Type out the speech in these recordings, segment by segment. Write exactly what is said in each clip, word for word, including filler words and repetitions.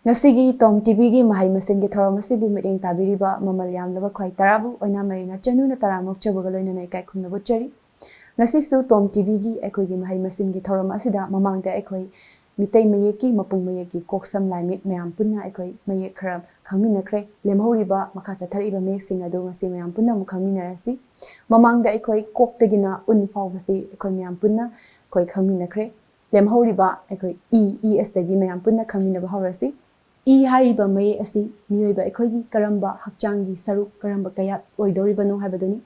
ꯉꯁꯤꯒꯤ ꯇꯣꯝ ꯇꯤꯚꯤꯒꯤ ꯃꯍꯩ ꯃꯁꯤꯡꯒꯤ ꯊꯧꯔꯝ ꯑꯁꯤꯕꯨ ꯃꯤꯠꯌꯦꯡ ꯇꯥꯕꯤꯔꯤꯕ ꯃꯃꯜ ꯌꯥꯝꯂꯕ ꯈ꯭ꯋꯥꯏ ꯇꯔꯥꯕꯨ ꯑꯣꯏꯅꯥꯃ ꯔꯤꯅꯥ ꯆꯅꯨꯅ ꯇꯔꯥꯝꯅ ꯑꯣꯛꯆꯕꯒ ꯂꯣꯏꯅꯅ ꯏꯀꯥꯏ ꯈꯨꯝꯅꯕ ꯎꯠꯆꯔꯤ꯫ ꯉꯁꯤꯁꯨ ꯇꯣꯝ ꯇꯤꯚꯤꯒꯤ ꯑꯩꯈꯣꯏꯒꯤ ꯃꯍꯩ ꯃꯁꯤꯡꯒꯤ ꯊꯧꯔꯝ ꯑꯁꯤꯗ ꯃꯃꯥꯡꯗ ꯑꯩꯈꯣꯏ ꯃꯤꯇꯩ ꯃꯌꯦꯛꯀꯤ ꯃꯄꯨꯡ ꯃꯌꯦꯛꯀꯤ ꯀꯣꯛ ꯁꯝ ꯂꯥꯏ ꯃꯤꯠ ꯃꯌꯥꯝ ꯄꯨꯟꯅ ꯑꯩꯈꯣꯏ ꯃꯌꯦꯛ ꯈꯔ ꯈꯪꯃꯤꯟꯅꯈ꯭ꯔꯦ꯫ ꯂꯦꯝꯍꯧꯔꯤꯕ ꯃꯈꯥ ꯆꯠꯊꯔꯛꯏꯕ ꯃꯌꯦꯛꯁꯤꯡ ꯑꯗꯨ ꯉꯁꯤ ꯃꯌꯥꯝ ꯄꯨꯟꯅ ꯑꯃꯨꯛ ꯈꯪꯃꯤꯟꯅꯔꯁꯤ꯫ ꯃꯃꯥꯡꯗ ꯑꯩꯈꯣꯏ ꯀꯣꯛꯇꯒꯤꯅ ꯎꯟ ꯐꯥꯎꯕꯁꯤ ꯑꯩꯈꯣꯏ ꯃꯌꯥꯝ ꯄꯨꯟꯅ ꯑꯩꯈꯣꯏ ꯈꯪꯃꯤꯟꯅꯈ꯭ꯔꯦ꯫ ꯂꯦꯝꯍꯧꯔꯤꯕ ꯑꯩꯈꯣꯏ ꯏ, ꯏ ꯑꯁꯤꯗꯒꯤ ꯃꯌꯥꯝ ꯄꯨꯟꯅ ꯈꯪꯃꯤꯟꯅꯕ ꯍꯧꯔꯁꯤ꯫ ꯏ ꯍꯥꯏꯔꯤꯕ ꯃꯌꯦꯛ ꯑꯁꯤ ꯃꯤꯑꯣꯏꯕ ꯑꯩꯈꯣꯏꯒꯤ ꯀꯔꯝꯕ ꯍꯛꯆꯥꯡꯒꯤ ꯁꯔꯨꯛ, ꯀꯔꯝꯕ ꯀꯌꯥꯠ ꯑꯣꯏꯗꯧꯔꯤꯕꯅꯣ ꯍꯥꯏꯕꯗꯨꯅꯤ꯫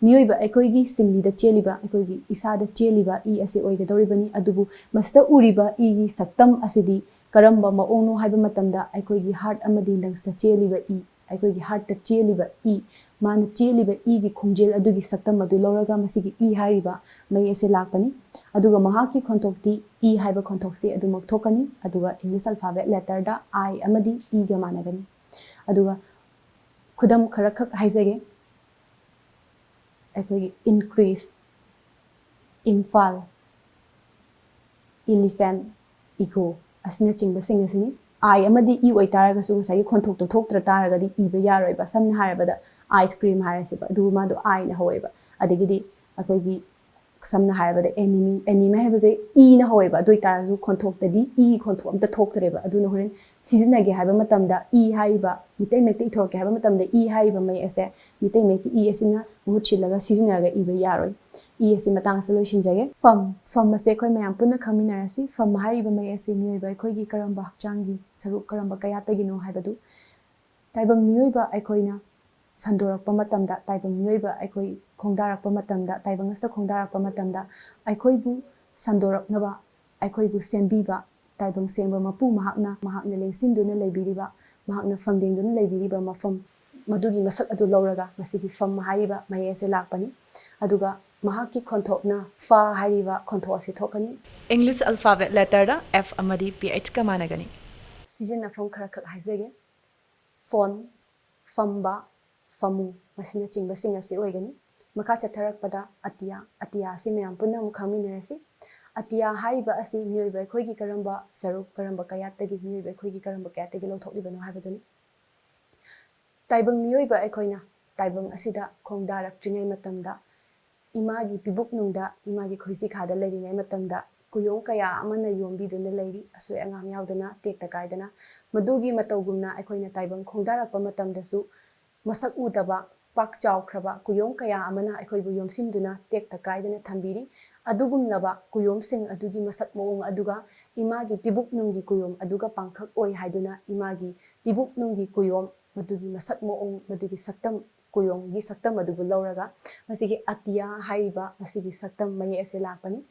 ꯃꯤꯑꯣꯏꯕ ꯑꯩꯈꯣꯏꯒꯤ ꯁꯤꯡꯂꯤꯗ ꯆꯦꯜꯂꯤꯕ, ꯑꯩꯈꯣꯏꯒꯤ ꯏꯁꯥꯗ ꯆꯦꯜꯂꯤꯕ ꯏ ꯑꯁꯤ ꯑꯣꯏꯒꯗꯧꯔꯤꯕꯅꯤ꯫ ꯑꯗꯨꯕꯨ ꯃꯁꯤꯗ ꯎꯔꯤꯕ ꯏꯒꯤ ꯁꯛꯇꯝ ꯑꯁꯤꯗꯤ ꯀꯔꯝꯕ ꯃꯑꯣꯡꯅꯣ ꯍꯥꯏꯕ ꯃꯇꯝꯗ, ꯑꯩꯈꯣꯏꯒꯤ ꯍꯥꯔꯠ ꯑꯃꯗꯤ ꯂꯪꯁꯇ ꯆꯦꯜꯂꯤꯕ ꯏ, ꯑꯩꯈꯣꯏꯒꯤ ꯍꯥꯔꯠꯇ ꯆꯦꯜꯂꯤꯕ ꯏ, ꯃꯥꯅ ꯆꯦꯜꯂꯤꯕ ꯏꯒꯤ ꯈꯣꯡꯖꯦꯜ ꯑꯗꯨꯒꯤ ꯁꯛꯇꯝ ꯑꯗꯨ ꯂꯧꯔꯒ ꯃꯁꯤꯒꯤ ꯏ ꯍꯥꯏꯔꯤꯕ ꯃꯌꯦꯛ ꯑꯁꯦ ꯂꯥꯛꯄꯅꯤ꯫ ꯑꯗꯨꯒ ꯃꯍꯥꯛꯀꯤ ꯈꯣꯟꯊꯣꯛꯇꯤ ꯏ ꯍꯥꯏꯕ ꯈꯣꯟꯊꯣꯛꯁꯤ ꯑꯗꯨꯃꯛ ꯊꯣꯛꯀꯅꯤ꯫ ꯑꯗꯨꯒ English alphabet letterꯗ I ꯑꯃꯗꯤ ꯏꯒ ꯃꯥꯟꯅꯒꯅꯤ꯫ ꯑꯗꯨꯒ ꯈꯨꯗꯝ ꯈꯔꯈꯛ ꯍꯥꯏꯖꯒꯦ꯫ ꯑꯩꯈꯣꯏꯒꯤ increase, ꯏꯝꯐꯥꯜ, elephant, ego ꯑꯁꯤꯅꯆꯤꯡꯕꯁꯤꯡ ꯑꯁꯤꯅꯤ꯫ I ꯑꯃꯗꯤ ꯏ ꯑꯣꯏꯇꯥꯔꯒꯁꯨ ꯉꯁꯥꯏꯒꯤ ꯈꯣꯟꯊꯣꯛꯇꯣ ꯊꯣꯛꯇ꯭ꯔ ꯇꯥꯔꯒꯗꯤ ꯏꯕ ꯌꯥꯔꯣꯏꯕ꯫ ꯁꯝꯅ ꯍꯥꯏꯔꯕꯗ ice cream ꯍꯥꯏꯔꯁꯦꯕ, ꯑꯗꯨ ꯃꯥꯗꯣ Iꯅ ꯍꯧꯋꯦꯕ꯫ ꯑꯗꯒꯤꯗꯤ ꯑꯩꯈꯣꯏꯒꯤ ꯁꯝꯅ ꯍꯥꯏꯔꯕꯗ enemy, enemy ꯍꯥꯏꯕꯁꯦ ꯏꯅ ꯍꯧꯋꯦꯕ, ꯑꯗꯨ ꯑꯣꯏꯇꯥꯔꯁꯨ ꯈꯣꯟꯊꯣꯛꯇꯗꯤ ꯏ ꯈꯣꯟꯊꯣꯛ ꯑꯝꯇ ꯊꯣꯛꯇ꯭ꯔꯦꯕ꯫ ꯑꯗꯨꯅ ꯍꯣꯔꯦꯟ ꯁꯤꯖꯤꯟꯅꯒꯦ ꯍꯥꯏꯕ ꯃꯇꯝꯗ ꯏ ꯍꯥꯏꯔꯤꯕ, ꯃꯤꯇꯩ ꯃꯌꯦꯛꯇ ꯏꯊꯣꯔꯛꯀꯦ ꯍꯥꯏꯕ ꯃꯇꯝꯗ ꯏ ꯍꯥꯏꯔꯤꯕ ꯃꯌꯦꯛ ꯑꯁꯦ ꯃꯤꯇꯩ ꯃꯌꯦꯛꯀꯤ ꯏ ꯑꯁꯤꯅ ꯃꯍꯨꯠ ꯁꯤꯜꯂꯒ ꯁꯤꯖꯤꯟꯅꯔꯒ ꯏꯕ ꯌꯥꯔꯣꯏ꯫ ꯏ ꯑꯁꯤ ꯃꯇꯥꯡ ꯑꯁꯤꯗ ꯂꯣꯏꯁꯤꯟꯖꯒꯦ꯫ ꯐꯝ, ꯐꯝ ꯑꯁꯦ ꯑꯩꯈꯣꯏ ꯃꯌꯥꯝ ꯄꯨꯟꯅ ꯈꯪꯃꯤꯟꯅꯔꯁꯤ꯫ ꯐꯝ ꯍꯥꯏꯔꯤꯕ ꯃꯌꯦꯛ ꯑꯁꯤ ꯃꯤꯑꯣꯏꯕ ꯑꯩꯈꯣꯏꯒꯤ ꯀꯔꯝꯕ ꯍꯛꯆꯥꯡꯒꯤ ꯁꯔꯨꯛ, ꯀꯔꯝꯕ ꯀꯌꯥꯠꯇꯒꯤꯅꯣ ꯍꯥꯏꯕꯗꯨ ꯇꯥꯏꯕꯪ ꯃꯤꯑꯣꯏꯕ ꯑꯩꯈꯣꯏꯅ ꯁꯟꯗꯣꯔꯛꯄ ꯃꯇꯝꯗ, ꯇꯥꯏꯕꯪ ꯃꯤꯑꯣꯏꯕ ꯑꯩꯈꯣꯏ ꯈꯣꯡꯗꯥꯔꯛꯄ ꯃꯇꯝꯗ, ꯇꯥꯏꯕꯪ ꯑꯁꯤꯗ ꯈꯣꯡꯗꯥꯔꯛꯄ ꯃꯇꯝꯗ ꯑꯩꯈꯣꯏꯕꯨ ꯁꯟꯗꯣꯔꯛꯅꯕ, ꯑꯩꯈꯣꯏꯕꯨ ꯁꯦꯝꯕꯤꯕ ꯇꯥꯏꯕꯪ ꯁꯦꯝꯕ ꯃꯄꯨ ꯃꯍꯥꯛꯅ, ꯃꯍꯥꯛꯅ ꯂꯦꯡꯁꯤꯟꯗꯨꯅ ꯂꯩꯕꯤꯔꯤꯕ, ꯃꯍꯥꯛꯅ ꯐꯝꯗꯦꯡꯗꯨꯅ ꯂꯩꯕꯤꯔꯤꯕ ꯃꯐꯝ ꯃꯗꯨꯒꯤ ꯃꯁꯛ ꯑꯗꯨ ꯂꯧꯔꯒ ꯉꯁꯤꯒꯤ ꯐꯝ ꯍꯥꯏꯔꯤꯕ ꯃꯌꯦꯛ ꯑꯁꯦ ꯂꯥꯛꯄꯅꯤ꯫ ꯑꯗꯨꯒ ꯃꯍꯥꯛꯀꯤ ꯈꯣꯟꯊꯣꯛꯅ ꯐ ꯍꯥꯏꯔꯤꯕ ꯈꯣꯟꯊꯣꯛ ꯑꯁꯤ ꯊꯣꯛꯀꯅꯤ꯫ English alphabet letterꯗ F ꯑꯃꯗꯤ P Hꯀ ꯃꯥꯟꯅꯒꯅꯤ꯫ ꯁꯤꯖꯤꯟꯅꯐꯝ ꯈꯔꯈꯛ ꯍꯥꯏꯖꯒꯦ꯫ ꯐꯣꯟ, ꯐꯝꯕ, ꯐꯃꯨꯡ, ꯃꯁꯤꯅꯆꯤꯡꯕꯁꯤꯡ ꯑꯁꯤ ꯑꯣꯏꯒꯅꯤ꯫ ꯃꯈꯥ ꯆꯠꯊꯔꯛꯄꯗ ꯑꯇꯤꯌꯥ, ꯑꯇꯤꯌꯥ ꯑꯁꯤ ꯃꯌꯥꯝ ꯄꯨꯟꯅ ꯑꯃꯨꯛ ꯈꯪꯃꯤꯟꯅꯔꯁꯤ꯫ ꯑꯇꯤꯌꯥ ꯍꯥꯏꯔꯤꯕ ꯑꯁꯤ ꯃꯤꯑꯣꯏꯕ ꯑꯩꯈꯣꯏꯒꯤ ꯀꯔꯝꯕ ꯁꯔꯨꯛ, ꯀꯔꯝꯕ ꯀꯌꯥꯠꯇꯒꯤ, ꯃꯤꯑꯣꯏꯕ ꯑꯩꯈꯣꯏꯒꯤ ꯀꯔꯝꯕ ꯀꯌꯥꯠꯇꯒꯤ ꯂꯧꯊꯣꯛꯂꯤꯕꯅꯣ ꯍꯥꯏꯕꯗꯨꯅꯤ꯫ ꯇꯥꯏꯕꯪ ꯃꯤꯑꯣꯏꯕ ꯑꯩꯈꯣꯏꯅ ꯇꯥꯏꯕꯪ ꯑꯁꯤꯗ ꯈꯣꯡꯗꯥꯔꯛꯇ꯭ꯔꯤꯉꯩ ꯃꯇꯝꯗ, ꯏꯃꯥꯒꯤ ꯄꯤꯕꯨꯛꯅꯨꯡꯗ, ꯏꯃꯥꯒꯤ ꯈꯣꯏꯖꯤꯈꯥꯗ ꯂꯩꯔꯤꯉꯩ ꯃꯇꯝꯗ, ꯀꯨꯌꯣꯝ ꯀꯌꯥ ꯑꯃꯅ ꯌꯣꯝꯕꯤꯗꯨꯅ ꯂꯩꯔꯤ, ꯑꯁꯣꯏ ꯑꯉꯥꯝ ꯌꯥꯎꯗꯅ, ꯇꯦꯛꯇ ꯀꯥꯏꯗꯅ꯫ ꯃꯗꯨꯒꯤ ꯃꯇꯧꯒꯨꯝꯅ ꯑꯩꯈꯣꯏꯅ ꯇꯥꯏꯕꯪ ꯈꯣꯡꯗꯥꯔꯛꯄ ꯃꯇꯝꯗꯁꯨ, ꯃꯁꯛ ꯎꯗꯕ, ꯄꯥꯛ ꯆꯥꯎꯈ꯭ꯔꯕ ꯀꯨꯌꯣꯝ ꯀꯌꯥ ꯑꯃꯅ ꯑꯩꯈꯣꯏꯕꯨ ꯌꯣꯝꯁꯤꯟꯗꯨꯅ ꯇꯦꯛꯇ ꯀꯥꯏꯗꯅ ꯊꯝꯕꯤꯔꯤ꯫ ꯑꯗꯨꯒꯨꯝꯂꯕ ꯀꯨꯌꯣꯝꯁꯤꯡ ꯑꯗꯨꯒꯤ ꯃꯁꯛ ꯃꯑꯣꯡ ꯑꯗꯨꯒ ꯏꯃꯥꯒꯤ ꯄꯤꯕꯨꯛꯅꯨꯡꯒꯤ ꯀꯨꯌꯣꯝ ꯑꯗꯨꯒ ꯄꯥꯡꯈꯛ ꯑꯣꯏ ꯍꯥꯏꯗꯨꯅ, ꯏꯃꯥꯒꯤ ꯄꯤꯕꯨꯛꯅꯨꯡꯒꯤ ꯀꯨꯌꯣꯝ, ꯃꯗꯨꯒꯤ ꯃꯁꯛ ꯃꯑꯣꯡ, ꯃꯗꯨꯒꯤ ꯁꯛꯇꯝ, ꯀꯨꯌꯣꯝꯒꯤ ꯁꯛꯇꯝ ꯑꯗꯨꯕꯨ ꯂꯧꯔꯒ, ꯃꯁꯤꯒꯤ ꯑꯇꯤꯌꯥ ꯍꯥꯏꯔꯤꯕ ꯃꯁꯤꯒꯤ ꯁꯛꯇꯝ ꯃꯌꯦꯛ ꯑꯁꯦ ꯂꯥꯛꯄꯅꯤ꯫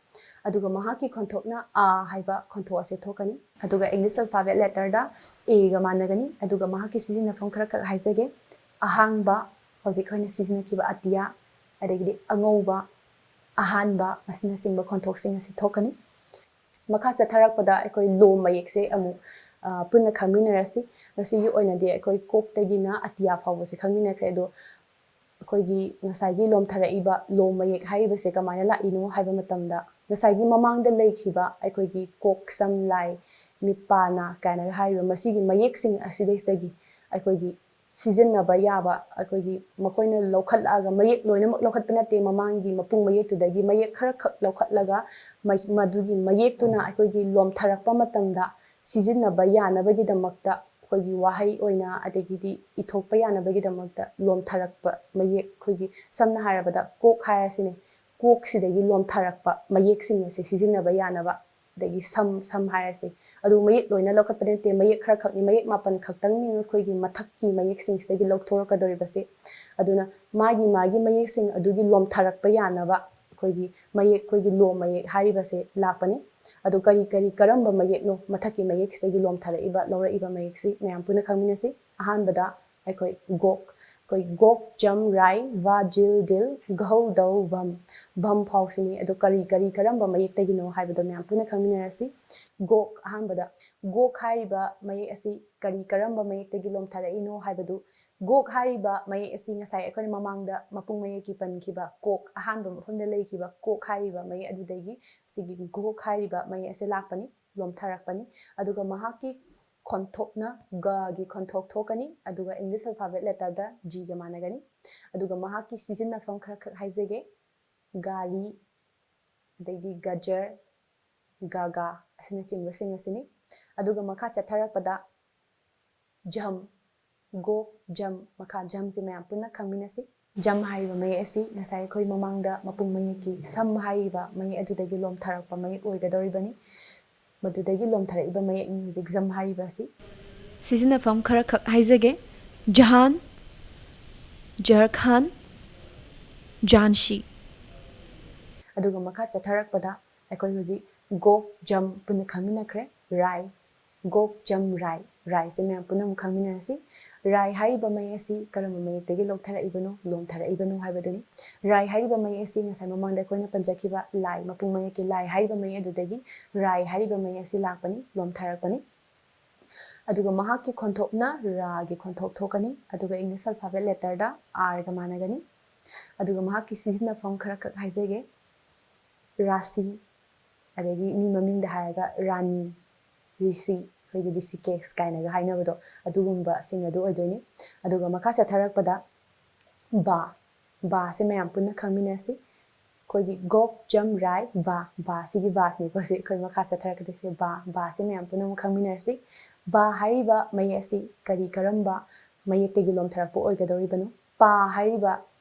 ꯑꯗꯨꯒ ꯃꯍꯥꯛꯀꯤ ꯈꯣꯟꯊꯣꯛꯅ ꯑ ꯍꯥꯏꯕ ꯈꯣꯟꯊꯣꯛ ꯑꯁꯦ ꯊꯣꯛꯀꯅꯤ꯫ ꯑꯗꯨꯒ English alphabet letterꯗ Aꯒ ꯃꯥꯟꯅꯒꯅꯤ꯫ ꯑꯗꯨꯒ ꯃꯍꯥꯛꯀꯤ ꯁꯤꯖꯤꯟꯅꯐꯝ ꯈꯔꯈꯛ ꯍꯥꯏꯖꯒꯦ꯫ ꯑꯍꯥꯡꯕ, ꯍꯧꯖꯤꯛ ꯑꯩꯈꯣꯏꯅ ꯁꯤꯖꯤꯟꯅꯈꯤꯕ ꯑꯇꯤꯌꯥ, ꯑꯗꯒꯤꯗꯤ ꯑꯉꯧꯕ, ꯑꯍꯥꯟꯕ, ꯑꯁꯤꯅꯆꯤꯡꯕ ꯈꯣꯟꯊꯣꯛꯁꯤꯡ ꯑꯁꯤ ꯊꯣꯛꯀꯅꯤ꯫ ꯃꯈꯥ ꯆꯠꯊꯔꯛꯄꯗ ꯑꯩꯈꯣꯏ ꯂꯣꯝ ꯃꯌꯦꯛꯁꯦ ꯑꯃꯨꯛ, ꯑ, ꯄꯨꯟꯅ ꯈꯪꯃꯤꯟꯅꯔꯁꯤ꯫ ꯉꯁꯤꯒꯤ ꯑꯣꯏꯅꯗꯤ ꯑꯩꯈꯣꯏ ꯀꯣꯛꯇꯒꯤꯅ ꯑꯇꯤꯌꯥ ꯐꯥꯎꯕꯁꯦ ꯈꯪꯃꯤꯟꯅꯈ꯭ꯔꯦ꯫ ꯑꯗꯣ ꯑꯩꯈꯣꯏꯒꯤ ꯉꯁꯥꯏꯒꯤ ꯂꯣꯝꯊꯔꯛꯏꯕ ꯂꯣꯝ ꯃꯌꯦꯛ ꯍꯥꯏꯔꯤꯕꯁꯦ ꯀꯃꯥꯏꯅ ꯂꯥꯛꯏꯅꯣ ꯍꯥꯏꯕ ꯃꯇꯝꯗ, ꯉꯁꯥꯏꯒꯤ ꯃꯃꯥꯡꯗ ꯂꯩꯈꯤꯕ ꯑꯩꯈꯣꯏꯒꯤ ꯀꯣꯛ, ꯁꯝ, ꯂꯥꯏ, ꯃꯤꯠ, ꯄꯥ, ꯅꯥ ꯀꯥꯏꯅꯒ ꯍꯥꯏꯔꯤꯕ ꯃꯁꯤꯒꯤ ꯃꯌꯦꯛꯁꯤꯡ ꯑꯁꯤꯗꯩꯁꯤꯗꯒꯤ ꯑꯩꯈꯣꯏꯒꯤ ꯁꯤꯖꯤꯟꯅꯕ ꯌꯥꯕ, ꯑꯩꯈꯣꯏꯒꯤ ꯃꯈꯣꯏꯅ ꯂꯧꯈꯠꯂꯛꯑꯒ, ꯃꯌꯦꯛ ꯂꯣꯏꯅꯃꯛ ꯂꯧꯈꯠꯄ ꯅꯠꯇꯦ, ꯃꯃꯥꯡꯒꯤ ꯃꯄꯨꯡ ꯃꯌꯦꯛꯇꯨꯗꯒꯤ ꯃꯌꯦꯛ ꯈꯔꯈꯛ ꯂꯧꯈꯠꯂꯒ, ꯃ-, ꯃꯗꯨꯒꯤ ꯃꯌꯦꯛꯇꯨꯅ ꯑꯩꯈꯣꯏꯒꯤ ꯂꯣꯝꯊꯔꯛꯄ ꯃꯇꯝꯗ ꯁꯤꯖꯤꯟꯅꯕ ꯌꯥꯅꯕꯒꯤꯗꯃꯛꯇ, ꯑꯩꯈꯣꯏꯒꯤ ꯋꯥꯍꯩ ꯑꯣꯏꯅ, ꯑꯗꯒꯤꯗꯤ ꯏꯊꯣꯛꯄ ꯌꯥꯅꯕꯒꯤꯗꯃꯛꯇ ꯂꯣꯝꯊꯔꯛꯄ ꯃꯌꯦꯛ, ꯑꯩꯈꯣꯏꯒꯤ ꯁꯝꯅ ꯍꯥꯏꯔꯕꯗ ꯀꯣꯛ ꯍꯥꯏꯔꯁꯤꯅꯦ, ꯀꯣꯛꯁꯤꯗꯒꯤ ꯂꯣꯝꯊꯔꯛꯄ ꯃꯌꯦꯛꯁꯤꯡ ꯑꯁꯦ ꯁꯤꯖꯤꯟꯅꯕ ꯌꯥꯅꯕ꯫ ꯑꯗꯒꯤ ꯁꯝ, ꯁꯝ ꯍꯥꯏꯔꯁꯤ, ꯑꯗꯨ ꯃꯌꯦꯛ ꯂꯣꯏꯅ ꯂꯧꯈꯠꯄ ꯅꯠꯇꯦ, ꯃꯌꯦꯛ ꯈꯔꯈꯛꯅꯤ, ꯃꯌꯦꯛ ꯃꯥꯄꯟ ꯈꯛꯇꯪꯅꯤ ꯑꯩꯈꯣꯏꯒꯤ ꯃꯊꯛꯀꯤ ꯃꯌꯦꯛꯁꯤꯡꯁꯤꯗꯒꯤ ꯂꯧꯊꯣꯔꯛꯀꯗꯧꯔꯤꯕꯁꯦ꯫ ꯑꯗꯨꯅ ꯃꯥꯒꯤ ꯃꯥꯒꯤ ꯃꯌꯦꯛꯁꯤꯡ ꯑꯗꯨꯒꯤ ꯂꯣꯝꯊꯔꯛꯄ ꯌꯥꯅꯕ ꯑꯩꯈꯣꯏꯒꯤ ꯃꯌꯦꯛ, ꯑꯩꯈꯣꯏꯒꯤ ꯂꯣꯝ ꯃꯌꯦꯛ ꯍꯥꯏꯔꯤꯕꯁꯦ ꯂꯥꯛꯄꯅꯤ꯫ ꯑꯗꯨ ꯀꯔꯤ ꯀꯔꯤ, ꯀꯔꯝꯕ ꯃꯌꯦꯛꯅꯣ ꯃꯊꯛꯀꯤ ꯃꯌꯦꯛꯁꯤꯗꯒꯤ ꯂꯣꯝꯊꯔꯛꯏꯕ, ꯂꯧꯔꯛꯏꯕ ꯃꯌꯦꯛꯁꯤ ꯃꯌꯥꯝ ꯄꯨꯟꯅ ꯈꯪꯃꯤꯟꯅꯁꯤ꯫ ꯑꯍꯥꯟꯕꯗ ꯑꯩꯈꯣꯏ ꯒꯣꯛ, ꯑꯩꯈꯣꯏ ꯒꯣꯛ, ꯖꯝ, ꯔꯥꯏ, ꯚꯥ, ꯖꯤꯜ, ꯗꯤꯜ, ꯘꯧ, ꯙꯧ, ꯚꯝ, ꯚꯝ ꯐꯥꯎꯁꯤꯅꯤ꯫ ꯑꯗꯣ ꯀꯔꯤ ꯀꯔꯤ, ꯀꯔꯝꯕ ꯃꯌꯦꯛꯇꯒꯤꯅꯣ ꯍꯥꯏꯕꯗꯣ ꯃꯌꯥꯝ ꯄꯨꯟꯅ ꯈꯪꯃꯤꯟꯅꯔꯁꯤ꯫ ꯒꯣꯛ, ꯑꯍꯥꯟꯕꯗ ꯒꯣꯛ ꯍꯥꯏꯔꯤꯕ ꯃꯌꯦꯛ ꯑꯁꯤ ꯀꯔꯤ, ꯀꯔꯝꯕ ꯃꯌꯦꯛꯇꯒꯤ ꯂꯣꯝꯊꯔꯛꯏꯅꯣ ꯍꯥꯏꯕꯗꯨ ꯒꯣꯛ ꯍꯥꯏꯔꯤꯕ ꯃꯌꯦꯛ ꯑꯁꯤ ꯉꯁꯥꯏ ꯑꯩꯈꯣꯏꯅ ꯃꯃꯥꯡꯗ ꯃꯄꯨꯡ ꯃꯌꯦꯛꯀꯤ ꯄꯟꯈꯤꯕ ꯀꯣꯛ, ꯑꯍꯥꯟꯕ ꯃꯐꯝꯗ ꯂꯩꯈꯤꯕ ꯀꯣꯛ ꯍꯥꯏꯔꯤꯕ ꯃꯌꯦꯛ ꯑꯗꯨꯗꯒꯤ ꯁꯤꯒꯤ ꯒꯣꯛ ꯍꯥꯏꯔꯤꯕ ꯃꯌꯦꯛ ꯑꯁꯤ ꯂꯥꯛꯄꯅꯤ, ꯂꯣꯝꯊꯔꯛꯄꯅꯤ꯫ ꯑꯗꯨꯒ ꯃꯍꯥꯛꯀꯤ ꯈꯣꯟꯊꯣꯛꯅ ꯒꯒꯤ ꯈꯣꯟꯊꯣꯛ ꯊꯣꯛꯀꯅꯤ, ꯑꯗꯨꯒ English alphabet letterꯗ ꯖꯤꯒ ꯃꯥꯟꯅꯒꯅꯤ꯫ ꯑꯗꯨꯒ ꯃꯍꯥꯛꯀꯤ ꯁꯤꯖꯤꯟꯅꯐꯝ ꯈꯔꯈꯛ ꯍꯥꯏꯖꯒꯦ꯫ ꯒꯥꯔꯤ, ꯑꯗꯩꯗꯤ ꯒꯖꯔ, ꯒꯥꯒꯥ ꯑꯁꯤꯅꯆꯤꯡꯕꯁꯤꯡ ꯑꯁꯤꯅꯤ꯫ ꯑꯗꯨꯒ ꯃꯈꯥ ꯆꯠꯊꯔꯛꯄꯗ ꯖꯝ, ꯒꯣꯛ, ꯖꯝ, ꯃꯈꯥ ꯖꯝꯁꯤ ꯃꯌꯥꯝ ꯄꯨꯟꯅ ꯈꯪꯃꯤꯟꯅꯁꯤ꯫ ꯖꯝ ꯍꯥꯏꯔꯤꯕ ꯃꯌꯦꯛ ꯑꯁꯤ ꯉꯁꯥꯏ ꯑꯩꯈꯣꯏ ꯃꯃꯥꯡꯗ ꯃꯄꯨꯡ ꯃꯌꯦꯛꯀꯤ ꯁꯝ ꯍꯥꯏꯔꯤꯕ ꯃꯌꯦꯛ ꯑꯗꯨꯗꯒꯤ ꯂꯣꯝꯊꯔꯛꯄ ꯃꯌꯦꯛ ꯑꯣꯏꯒꯗꯧꯔꯤꯕꯅꯤ꯫ ꯃꯗꯨꯗꯒꯤ ꯂꯣꯝꯊꯔꯛꯏꯕ ꯃꯌꯦꯛꯅꯤ ꯍꯧꯖꯤꯛ ꯖꯝ ꯍꯥꯏꯔꯤꯕ ꯑꯁꯤ꯫ ꯁꯤꯖꯤꯟꯅꯐꯝ ꯈꯔꯈꯛ ꯍꯥꯏꯖꯒꯦ꯫ ꯖꯍꯥꯟ, ꯖꯔꯈꯥꯟ, ꯖꯥꯟꯁꯤ꯫ ꯑꯗꯨꯒ ꯃꯈꯥ ꯆꯠꯊꯔꯛꯄꯗ ꯑꯩꯈꯣꯏ ꯍꯧꯖꯤꯛ ꯒꯣꯛ, ꯖꯝ ꯄꯨꯟꯅ ꯈꯪꯃꯤꯟꯅꯈ꯭ꯔꯦ꯫ ꯔꯥꯏ, ꯒꯣꯛ, ꯖꯝ, ꯔꯥꯏ꯫ ꯔꯥꯏꯁꯦ ꯃꯌꯥꯝ ꯄꯨꯟꯅ ꯑꯃꯨꯛ ꯈꯪꯃꯤꯟꯅꯔꯁꯤ꯫ ꯔꯥꯏ ꯍꯥꯏꯔꯤꯕ ꯃꯌꯦꯛ ꯑꯁꯤ ꯀꯔꯝꯕ ꯃꯌꯦꯛꯇꯒꯤ ꯂꯧꯊꯔꯛꯏꯕꯅꯣ, ꯂꯣꯝꯊꯔꯛꯏꯕꯅꯣ ꯍꯥꯏꯕꯗꯨꯅꯤ꯫ ꯔꯥꯏ ꯍꯥꯏꯔꯤꯕ ꯃꯌꯦꯛ ꯑꯁꯤ ꯉꯁꯥꯏ ꯃꯃꯥꯡꯗ ꯑꯩꯈꯣꯏꯅ ꯄꯟꯖꯈꯤꯕ ꯂꯥꯏ, ꯃꯄꯨꯡ ꯃꯌꯦꯛꯀꯤ ꯂꯥꯏ ꯍꯥꯏꯔꯤꯕ ꯃꯌꯦꯛ ꯑꯗꯨꯗꯒꯤ ꯔꯥꯏ ꯍꯥꯏꯔꯤꯕ ꯃꯌꯦꯛ ꯑꯁꯤ ꯂꯥꯛꯄꯅꯤ, ꯂꯣꯝꯊꯔꯛꯄꯅꯤ꯫ ꯑꯗꯨꯒ ꯃꯍꯥꯛꯀꯤ ꯈꯣꯟꯊꯣꯛꯅ ꯔꯥꯒꯤ ꯈꯣꯟꯊꯣꯛ ꯊꯣꯛꯀꯅꯤ, ꯑꯗꯨꯒ English alphabet letterꯗ ꯑꯥꯔꯒ ꯃꯥꯟꯅꯒꯅꯤ꯫ ꯑꯗꯨꯒ ꯃꯍꯥꯛꯀꯤ ꯁꯤꯖꯤꯟꯅꯐꯝ ꯈꯔꯈꯛ ꯍꯥꯏꯖꯒꯦ꯫ ꯔꯥꯁꯤ, ꯑꯗꯒꯤ ꯃꯤ ꯃꯃꯤꯡꯗ ꯍꯥꯏꯔꯒ ꯔꯥꯅꯤ, ꯔꯤꯁꯤ, ꯑꯩꯈꯣꯏꯒꯤ ꯔꯤꯁꯤꯀꯦꯁ ꯀꯥꯏꯅꯒ ꯍꯥꯏꯅꯕꯗꯣ, ꯑꯗꯨꯒꯨꯝꯕꯁꯤꯡ ꯑꯗꯨ ꯑꯣꯏꯗꯣꯏꯅꯤ꯫ ꯑꯗꯨꯒ ꯃꯈꯥ ꯆꯠꯊꯔꯛꯄꯗ ꯕꯥ, ꯕꯥꯁꯦ ꯃꯌꯥꯝ ꯄꯨꯟꯅ ꯈꯪꯃꯤꯟꯅꯁꯤ꯫ ꯑꯩꯈꯣꯏꯒꯤ ꯒꯣꯛ, ꯖꯝ, ꯔꯥꯏ, ꯕꯥ, ꯕꯥꯁꯤꯒꯤ ꯕꯥꯁꯤꯅꯤꯀꯣ ꯁꯤ ꯑꯩꯈꯣꯏ ꯃꯈꯥ ꯆꯠꯊꯔꯛꯀꯗꯣꯏꯁꯦ꯫ ꯕꯥ, ꯕꯥꯁꯦ ꯃꯌꯥꯝ ꯄꯨꯟꯅ ꯑꯃꯨꯛ ꯈꯪꯃꯤꯟꯅꯔꯁꯤ꯫ ꯕꯥ ꯍꯥꯏꯔꯤꯕ ꯃꯌꯦꯛ ꯑꯁꯤ ꯀꯔꯤ ꯀꯔꯝꯕ ꯃꯌꯦꯛꯇꯒꯤ ꯂꯣꯝꯊꯔꯛꯄ ꯑꯣꯏꯒꯗꯧꯔꯤꯕꯅꯣ? ꯄꯥ ꯍꯥꯏꯔꯤꯕ,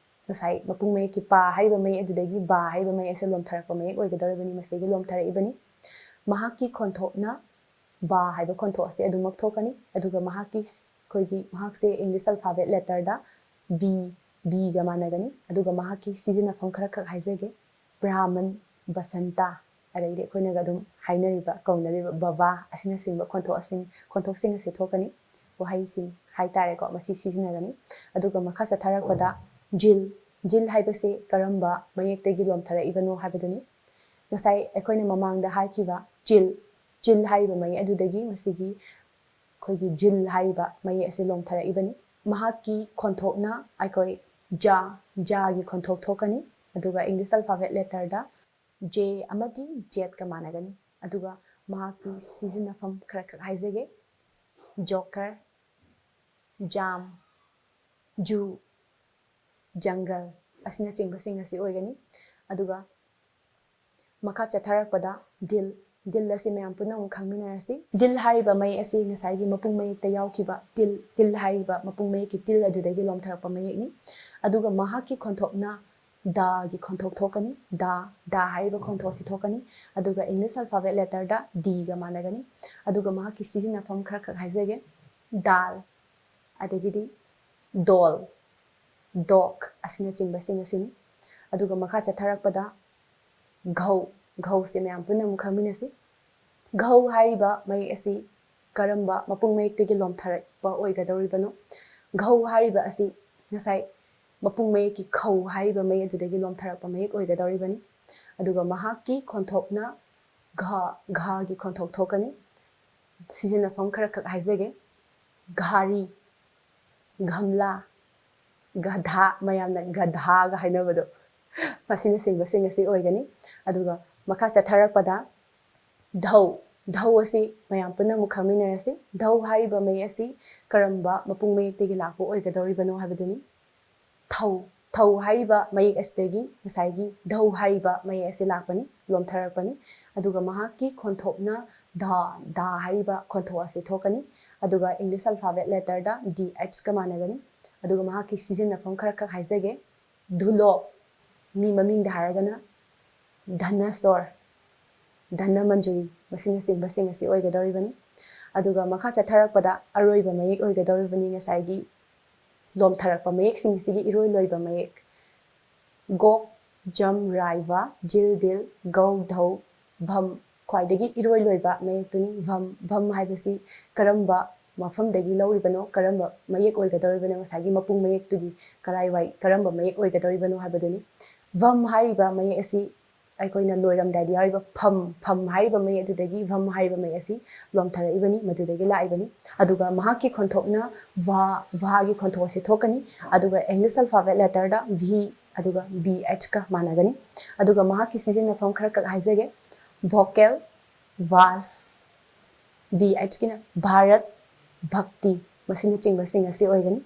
ꯉꯁꯥꯏ ꯃꯄꯨꯡ ꯃꯌꯦꯛꯀꯤ ꯄꯥ ꯍꯥꯏꯔꯤꯕ ꯃꯌꯦꯛ ꯑꯗꯨꯗꯒꯤ ꯕꯥ ꯍꯥꯏꯔꯤꯕ ꯃꯌꯦꯛ ꯑꯁꯦ ꯂꯣꯝꯊꯔꯛꯄ ꯃꯌꯦꯛ ꯑꯣꯏꯒꯗꯧꯔꯤꯕꯅꯤ, ꯃꯁꯤꯗꯒꯤ ꯂꯣꯝꯊꯔꯛꯏꯕꯅꯤ꯫ ꯃꯍꯥꯛꯀꯤ ꯈꯣꯟꯊꯣꯛꯅ ꯕꯥ ꯍꯥꯏꯕ ꯈꯣꯟꯊꯣꯛ ꯑꯁꯤ ꯑꯗꯨꯃꯛ ꯊꯣꯛꯀꯅꯤ꯫ ꯑꯗꯨꯒ ꯃꯍꯥꯛꯀꯤ ꯁ-, ꯑꯩꯈꯣꯏꯒꯤ, ꯃꯍꯥꯛꯁꯦ English alphabet letterꯗ ꯕꯤ, ꯕꯤꯒ ꯃꯥꯟꯅꯒꯅꯤ꯫ ꯑꯗꯨꯒ ꯃꯍꯥꯛꯀꯤ ꯁꯤꯖꯤꯟꯅꯐꯝ ꯈꯔꯈꯛ ꯍꯥꯏꯖꯒꯦ꯫ ꯕ꯭ꯔꯥꯍꯃꯟ, ꯕꯁꯟꯇ, ꯑꯗꯩꯗꯤ ꯑꯩꯈꯣꯏꯅꯒ ꯑꯗꯨꯝ ꯍꯥꯏꯅꯔꯤꯕ, ꯀꯧꯅꯔꯤꯕ ꯕꯕꯥ ꯑꯁꯤꯅꯆꯤꯡꯕ ꯈꯣꯟꯊꯣꯛꯁꯤꯡ, ꯈꯣꯟꯊꯣꯛꯁꯤꯡ ꯑꯁꯤ ꯊꯣꯛꯀꯅꯤ꯫ ꯋꯥꯍꯩꯁꯤꯡ ꯍꯥꯏꯇꯥꯔꯦꯀꯣ, ꯃꯁꯤ ꯁꯤꯖꯤꯟꯅꯒꯅꯤ꯫ ꯑꯗꯨꯒ ꯃꯈꯥ ꯆꯠꯊꯔꯛꯄꯗ ꯖꯤꯜ, ꯖꯤꯜ ꯍꯥꯏꯕꯁꯤ ꯀꯔꯝꯕ ꯃꯌꯦꯛꯇꯒꯤ ꯂꯣꯝꯊꯔꯛꯏꯕꯅꯣ ꯍꯥꯏꯕꯗꯨꯅꯤ꯫ ꯉꯁꯥꯏ ꯑꯩꯈꯣꯏꯅ ꯃꯃꯥꯡꯗ ꯍꯥꯏꯈꯤꯕ ꯆꯤꯜ, ꯆꯤꯜ ꯍꯥꯏꯔꯤꯕ ꯃꯌꯦꯛ ꯑꯗꯨꯗꯒꯤ ꯉꯁꯤꯒꯤ ꯑꯩꯈꯣꯏꯒꯤ ꯖꯤꯜ ꯍꯥꯏꯔꯤꯕ ꯃꯌꯦꯛ ꯑꯁꯤ ꯂꯣꯝꯊꯔꯛꯏꯕꯅꯤ꯫ ꯃꯍꯥꯛꯀꯤ ꯈꯣꯟꯊꯣꯛꯅ ꯑꯩꯈꯣꯏ ꯖꯥ, ꯖꯥꯒꯤ ꯈꯣꯟꯊꯣꯛ ꯊꯣꯛꯀꯅꯤ꯫ ꯑꯗꯨꯒ English alphabet letterꯗ J ꯑꯃꯗꯤ Zꯒ ꯃꯥꯟꯅꯒꯅꯤ꯫ ꯑꯗꯨꯒ ꯃꯍꯥꯛꯀꯤ ꯁꯤꯖꯤꯟꯅꯐꯝ ꯈꯔꯈꯛ ꯍꯥꯏꯖꯒꯦ꯫ Joker, ꯖꯥꯝ, ꯖꯨ, ꯖꯪꯒꯜ ꯑꯁꯤꯅꯆꯤꯡꯕꯁꯤꯡ ꯑꯁꯤ ꯑꯣꯏꯒꯅꯤ꯫ ꯑꯗꯨꯒ ꯃꯈꯥ ꯆꯠꯊꯔꯛꯄꯗ ꯗꯤꯜ, ꯗꯤꯜ ꯑꯁꯤ ꯃꯌꯥꯝ ꯄꯨꯝꯅꯃꯛ ꯈꯪꯃꯤꯟꯅꯔꯁꯤ꯫ ꯗꯤꯜ ꯍꯥꯏꯔꯤꯕ ꯃꯌꯦꯛ ꯑꯁꯤ ꯉꯁꯥꯏꯒꯤ ꯃꯄꯨꯡ ꯃꯌꯦꯛꯇ ꯌꯥꯎꯈꯤꯕ ꯇꯤꯜ, ꯇꯤꯜ ꯍꯥꯏꯔꯤꯕ ꯃꯄꯨꯡ ꯃꯌꯦꯛꯀꯤ ꯇꯤꯜ ꯑꯗꯨꯗꯒꯤ ꯂꯣꯝꯊꯔꯛꯄ ꯃꯌꯦꯛꯅꯤ꯫ ꯑꯗꯨꯒ ꯃꯍꯥꯛꯀꯤ ꯈꯣꯟꯊꯣꯛꯅ ꯗꯥꯒꯤ ꯈꯣꯟꯊꯣꯛ ꯊꯣꯛꯀꯅꯤ꯫ ꯗꯥ, ꯗꯥ ꯍꯥꯏꯔꯤꯕ ꯈꯣꯟꯊꯣꯛ ꯑꯁꯤ ꯊꯣꯛꯀꯅꯤ꯫ ꯑꯗꯨꯒ English alphabet letterꯗ Dꯒ ꯃꯥꯟꯅꯒꯅꯤ꯫ ꯑꯗꯨꯒ ꯃꯍꯥꯛꯀꯤ ꯁꯤꯖꯤꯟꯅꯐꯝ ꯈꯔꯈꯛ ꯍꯥꯏꯖꯒꯦ꯫ ꯗꯥꯜ, ꯑꯗꯒꯤꯗꯤ ꯗꯣꯜ, ꯗꯣꯛ ꯑꯁꯤꯅꯆꯤꯡꯕꯁꯤꯡ ꯑꯁꯤꯅꯤ꯫ ꯑꯗꯨꯒ ꯃꯈꯥ ꯆꯠꯊꯔꯛꯄꯗ ꯘꯧ, ꯘꯧꯁꯦ ꯃꯌꯥꯝ ꯄꯨꯟꯅ ꯑꯃꯨꯛ ꯈꯪꯃꯤꯟꯅꯁꯤ꯫ ꯘꯧ ꯍꯥꯏꯔꯤꯕ ꯃꯌꯦꯛ ꯑꯁꯤ ꯀꯔꯝꯕ ꯃꯄꯨꯡ ꯃꯌꯦꯛꯇꯒꯤ ꯂꯣꯝꯊꯔꯛꯄ ꯑꯣꯏꯒꯗꯧꯔꯤꯕꯅꯣ? ꯘꯧ ꯍꯥꯏꯔꯤꯕ ꯑꯁꯤ ꯉꯁꯥꯏ ꯃꯄꯨꯡ ꯃꯌꯦꯛꯀꯤ ꯈꯧ ꯍꯥꯏꯔꯤꯕ ꯃꯌꯦꯛ ꯑꯗꯨꯗꯒꯤ ꯂꯣꯝꯊꯔꯛꯄ ꯃꯌꯦꯛ ꯑꯣꯏꯒꯗꯧꯔꯤꯕꯅꯤ꯫ ꯑꯗꯨꯒ ꯃꯍꯥꯛꯀꯤ ꯈꯣꯟꯊꯣꯛꯅ ꯘ, ꯘꯒꯤ ꯈꯣꯟꯊꯣꯛ ꯊꯣꯛꯀꯅꯤ꯫ ꯁꯤꯖꯤꯟꯅꯐꯝ ꯈꯔꯈꯛ ꯍꯥꯏꯖꯒꯦ꯫ ꯘꯥꯔꯤ, ꯒꯝꯂꯥ, ꯒꯙꯥ, ꯃꯌꯥꯝꯅ ꯒꯙꯥꯒ ꯍꯥꯏꯅꯕꯗꯣ, ꯃꯁꯤꯅꯆꯤꯡꯕꯁꯤꯡ ꯑꯁꯤ ꯑꯣꯏꯒꯅꯤ꯫ ꯑꯗꯨꯒ ꯃꯈꯥ ꯆꯠꯊꯔꯛꯄꯗ ꯙꯧ, ꯙꯧ ꯑꯁꯤ ꯃꯌꯥꯝ ꯄꯨꯟꯅ ꯑꯃꯨꯛ ꯈꯪꯃꯤꯟꯅꯔꯁꯤ꯫ ꯙꯧ ꯍꯥꯏꯔꯤꯕ ꯃꯌꯦꯛ ꯑꯁꯤ ꯀꯔꯝꯕ ꯃꯄꯨꯡ ꯃꯌꯦꯛꯇꯒꯤ ꯂꯥꯛꯄ ꯑꯣꯏꯒꯗꯧꯔꯤꯕꯅꯣ ꯍꯥꯏꯕꯗꯨꯅꯤ꯫ ꯊꯧ, ꯊꯧ ꯍꯥꯏꯔꯤꯕ ꯃꯌꯦꯛ ꯑꯁꯤꯗꯒꯤ ꯉꯁꯥꯏꯒꯤ ꯙꯧ ꯍꯥꯏꯔꯤꯕ ꯃꯌꯦꯛ ꯑꯁꯤ ꯂꯥꯛꯄꯅꯤ, ꯂꯣꯝꯊꯔꯛꯄꯅꯤ꯫ ꯑꯗꯨꯒ ꯃꯍꯥꯛꯀꯤ ꯈꯣꯟꯊꯣꯛꯅ ꯙ, ꯙ ꯍꯥꯏꯔꯤꯕ ꯈꯣꯟꯊꯣꯛ ꯑꯁꯤ ꯊꯣꯛꯀꯅꯤ꯫ ꯑꯗꯨꯒ English alphabet letterꯗ D Hꯒ ꯃꯥꯟꯅꯒꯅꯤ꯫ ꯑꯗꯨꯒ ꯃꯍꯥꯛꯀꯤ ꯁꯤꯖꯤꯟꯅꯐꯝ ꯈꯔꯈꯛ ꯍꯥꯏꯖꯒꯦ꯫ ꯙꯨꯂꯣꯞ, ꯃꯤ ꯃꯃꯤꯡꯗ ꯍꯥꯏꯔꯒꯅ ꯙꯅꯁꯣꯔ, ꯙꯅꯃꯟꯖꯨꯔꯤ, ꯃꯁꯤꯅꯆꯤꯡꯕꯁꯤꯡ ꯑꯁꯤ ꯑꯣꯏꯒꯗꯧꯔꯤꯕꯅꯤ꯫ ꯑꯗꯨꯒ ꯃꯈꯥ ꯆꯠꯊꯔꯛꯄꯗ ꯑꯔꯣꯏꯕ ꯃꯌꯦꯛ ꯑꯣꯏꯒꯗꯧꯔꯤꯕꯅꯤ ꯉꯁꯥꯏꯒꯤ ꯂꯣꯝꯊꯔꯛꯄ ꯃꯌꯦꯛꯁꯤꯡ ꯑꯁꯤꯒꯤ ꯏꯔꯣꯏ ꯂꯣꯏꯕ ꯃꯌꯦꯛ꯫ ꯒꯣꯛ, ꯖꯝ, ꯔꯥꯏ, ꯚ, ꯖꯤꯜ, ꯗꯤꯜ, ꯒꯧ, ꯙꯧ, ꯚꯝ, ꯈ꯭ꯋꯥꯏꯗꯒꯤ ꯏꯔꯣꯏ ꯂꯣꯏꯕ ꯃꯌꯦꯛꯇꯨꯅꯤ꯫ ꯚꯝ, ꯚꯝ ꯍꯥꯏꯕꯁꯤ ꯀꯔꯝꯕ ꯃꯐꯝꯗꯒꯤ ꯂꯧꯔꯤꯕꯅꯣ, ꯀꯔꯝꯕ ꯃꯌꯦꯛ ꯑꯣꯏꯒꯗꯧꯔꯤꯕꯅꯣ, ꯉꯁꯥꯏꯒꯤ ꯃꯄꯨꯡ ꯃꯌꯦꯛꯇꯨꯒꯤ ꯀꯔꯥꯏꯋꯥꯏ, ꯀꯔꯝꯕ ꯃꯌꯦꯛ ꯑꯣꯏꯒꯗꯧꯔꯤꯕꯅꯣ ꯍꯥꯏꯕꯗꯨꯅꯤ꯫ ꯚꯝ ꯍꯥꯏꯔꯤꯕ ꯃꯌꯦꯛ ꯑꯁꯤ ꯑꯩꯈꯣꯏꯅ ꯂꯣꯏꯔꯝꯗꯥꯏꯗ ꯌꯥꯎꯔꯤꯕ ꯐꯝ, ꯐꯝ ꯍꯥꯏꯔꯤꯕ ꯃꯩ ꯑꯗꯨꯗꯒꯤ ꯚꯝ ꯍꯥꯏꯔꯤꯕ ꯃꯩ ꯑꯁꯤ ꯂꯣꯝꯊꯔꯛꯏꯕꯅꯤ, ꯃꯗꯨꯗꯒꯤ ꯂꯥꯛꯏꯕꯅꯤ꯫ ꯑꯗꯨꯒ ꯃꯍꯥꯛꯀꯤ ꯈꯣꯟꯊꯣꯛꯅ ꯚꯥ, ꯚꯥꯒꯤ ꯈꯣꯟꯊꯣꯛ ꯑꯁꯤ ꯊꯣꯛꯀꯅꯤ꯫ ꯑꯗꯨꯒ English alphabet letterꯗ V ꯑꯗꯨꯒ B H ꯀ ꯃꯥꯟꯅꯒꯅꯤ꯫ ꯑꯗꯨꯒ ꯃꯍꯥꯛꯀꯤ ꯁꯤꯖꯤꯟꯅꯐꯝ ꯈꯔꯈꯛ ꯍꯥꯏꯖꯒꯦ: vocal, vase, B H ꯀꯤꯅ Bharat, ꯚꯛꯇꯤ, ꯃꯁꯤꯅꯆꯤꯡꯕꯁꯤꯡ ꯑꯁꯤ ꯑꯣꯏꯒꯅꯤ꯫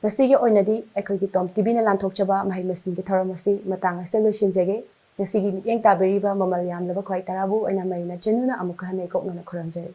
ꯉꯁꯤꯒꯤ ꯑꯣꯏꯅꯗꯤ ꯑꯩꯈꯣꯏꯒꯤ ꯇꯣꯝ ꯇꯤꯚꯤꯅ ꯂꯥꯟꯊꯣꯛꯆꯕ ꯃꯍꯩ ꯃꯁꯤꯡꯒꯤ ꯊꯧꯔꯝ ꯑꯁꯤ ꯃꯇꯥꯡ ꯑꯁꯤꯗ ꯂꯣꯏꯁꯤꯟꯖꯒꯦ꯫ ꯉꯁꯤꯒꯤ ꯃꯤꯠꯌꯦꯡ ꯇꯥꯕꯤꯔꯤꯕ ꯃꯃꯜ ꯌꯥꯝꯂꯕ ꯈ꯭ꯋꯥꯏ ꯇꯔꯥꯕꯨ ꯑꯩꯅ ꯃꯔꯤꯅ ꯆꯅꯨꯅ ꯑꯃꯨꯛꯀ ꯍꯟꯅ ꯏꯀꯣꯛꯅꯅ ꯈꯨꯔꯨꯝꯖꯔꯤ꯫